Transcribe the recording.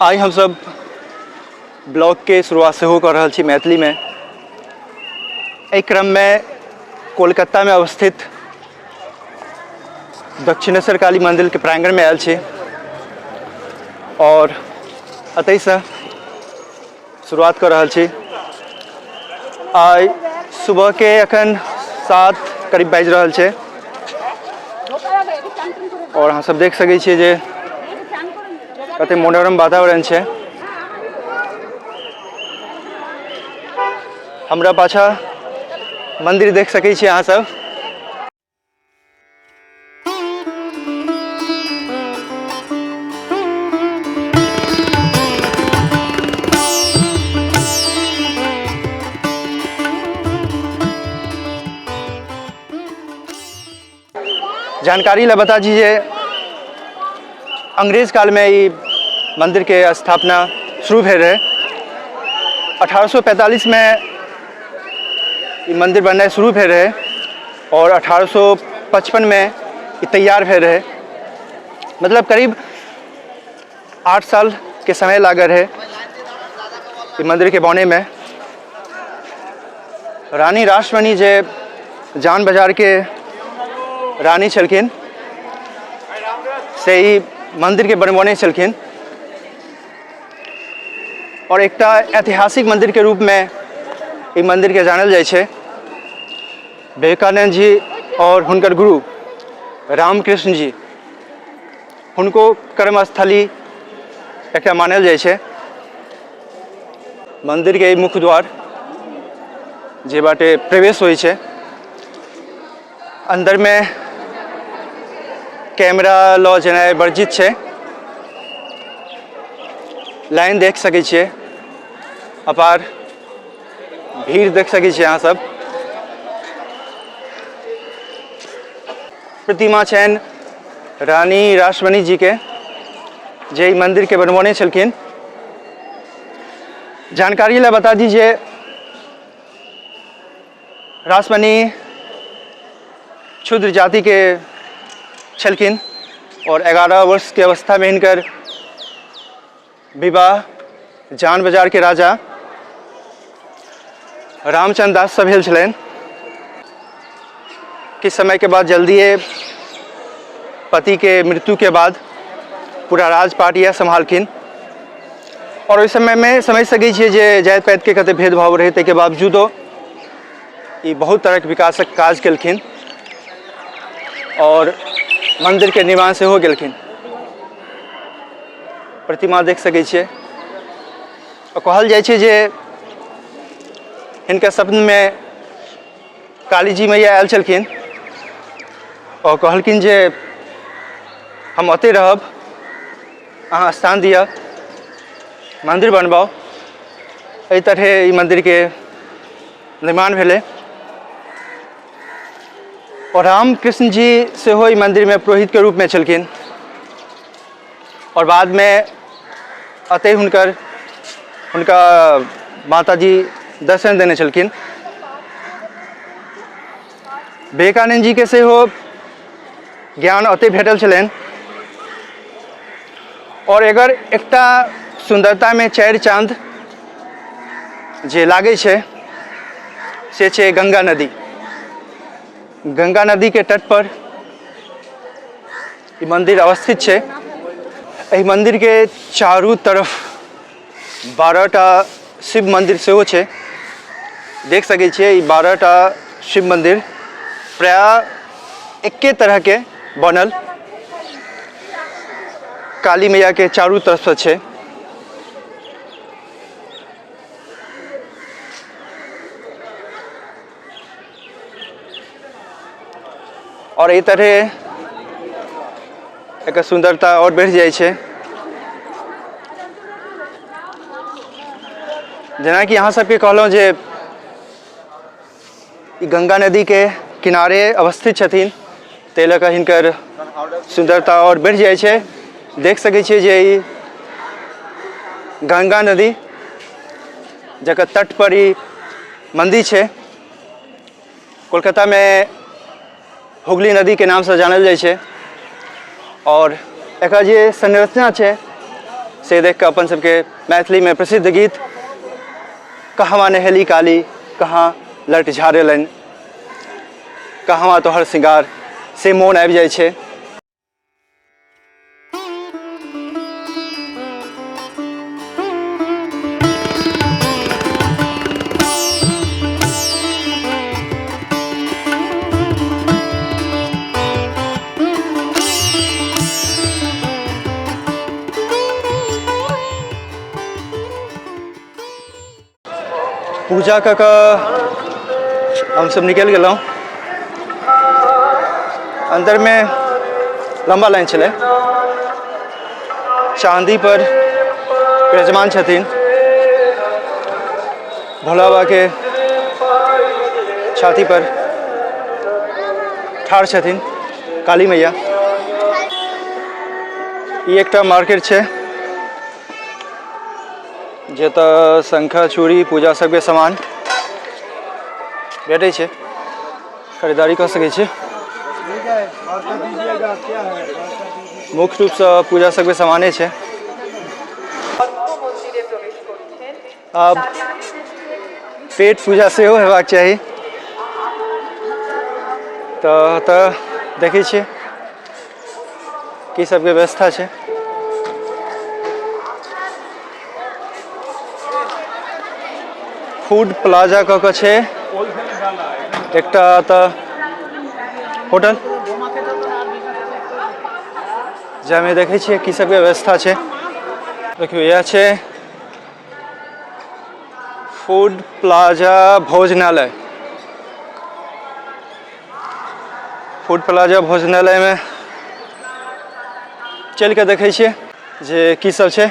आइ हमसब ब्लॉगके शुरुआत सेहो कऽ रहल छी मैथिलीमे। एहि क्रममे कोलकातामे अवस्थित दक्षिणेश्वर काली मन्दिरके प्राङ्गणमे आयल छी आओर एतहिसँ शुरुआत कऽ रहल छी। आइ सुबहके एखन 7 करीब बाजि रहल छै आओर अहाँ सब देख सकै छियै जे कते मनोरम वातावरण छै। हमरा पाछा मंदिर देख सकै छियै अहाँ सब। जानकारी लए बता दी जे अंग्रेज कालमे ई मन्दिरके स्थापना शुरू भेल रहै। 1845मे ई मन्दिर बननाइ शुरू भेल रहै आओर 1855मे ई तैयार भेल रहै। मतलब करीब 8 सालके समय लागल रहै ई मन्दिरके बनैमे। रानी रासमणि जे जान बाजारके रानी छलखिन से ई मन्दिरके बनबौने छलखिन आओर एकटा ऐतिहासिक मन्दिरके रूपमे ई मन्दिरके जानल जाइ छै। विवेकानन्द जी आओर हुनकर गुरु रामकृष्ण जी हुनको कर्मस्थली एकटा मानल जाइ छै। मन्दिरके ई मुख्य द्वार जे बाटे प्रवेश होइ छै, अन्दरमे कैमरा लऽ जेनाइ वर्जित छै। लाइन देख सकै छियै, अपार भीड़ देख सकै छियै अहाँ सब। प्रतिमा छनि रानी रासमणि जीके जे ई मन्दिरके बनबौने छलखिन। जानकारी लए बता दी जे रासमणि क्षुद्र जातिके छलखिन और 11 वर्षके अवस्थामे हिनकर विवाह जान बाजारके राजा रामचंद्र दाससँ भेल छलनि। किछु समयके बाद जल्दिए पतिके मृत्युके बाद पूरा राजपाट इएह सम्हालखिन और ओहि समयमे समझि सकै छियै जे जाति पातिके कते भेदभाव रहै, ताहिके बावजूदो ई बहुत तरहके विकासक काज केलखिन और मन्दिरके निर्माण सेहो केलखिन। प्रतिमा देख सकै छियै। कहल जाइ छै जे हिनकर स्वप्नमे काली जी मैया आयल छलखिन आओर कहलखिन जे हम ओतहि रहब, अहाँ स्थान दिअ, मन्दिर बनबाउ। एहि तरहे ई मन्दिरके निर्माण भेलै आओर रामकृष्ण जी सेहो ई मन्दिरमे पुरोहितके रूपमे छलखिन आओर बादमे एतहि हुनका माताजी दर्शन देने छलखिन। विवेकानन्द जीके सेहो ज्ञान ओतहि भेटल छलनि आओर एकर एकटा सुन्दरतामे चारि चाँद जे लागै छै से छै गङ्गा नदी। गङ्गा नदीके तटपर ई मन्दिर अवस्थित छै। एहि मन्दिरके चारू तरफ 12टा शिव मन्दिर सेहो छै। देख सकै छियै ई 12टा शिव मन्दिर प्रायः एके तरहके बनल काली मैयाके चारू तरफसँ छै। आओर एहि तरहे एकर सुन्दरता आओर बढ़ि जाइ छै। जेनाकि अहाँ सबके कहलहुँ जे ई गंगा नदीके किनारे अवस्थित छथिन, ताहि लऽ कऽ हिनकर सुन्दरता आओर बढ़ि जाइ छै। देख सकै छियै जे ई गंगा नदी जकर तट पर ई मन्दिर छै, कोलकातामे हुगली नदीके नामसँ जानल जाइ छै। आओर एकर जे संरचना छै से देख कऽ अपन सबके मैथिलीमे प्रसिद्ध गीत कहवा नहेली काली कहाँ लट झाड़ेलनि कहवा तोहर श्रृंगार से मोन आबि जाइ छै। पूजा कऽ कऽ हमसब निकलि गेलहुँ। अन्दरमे लम्बा लाइन छलै। चाँदी पर विराजमान छथिन भोला बाबाके छाती पर ठाढ़ छथिन काली मैया। ई एकटा मार्केट छै जतऽ शंखा चूड़ी पूजा सबके सामान भेटै छै, खरीदारी कऽ सकै छी। मुख्य रूपसँ पूजा सबके सामाने छै। आब पेट पूजा सेहो हेबाक चाही, तऽ एतऽ देखै छियै की सबके व्यवस्था छै। फूड प्लाजा कऽ कऽ छै एकटा एतऽ होटल, जाहिमे देखै छियै की सबके व्यवस्था छै। देखियौ, इएह छै फूड प्लाजा भोजनालय। फूड प्लाजा भोजनालयमे चलि कऽ देखै छियै जे की सब छै।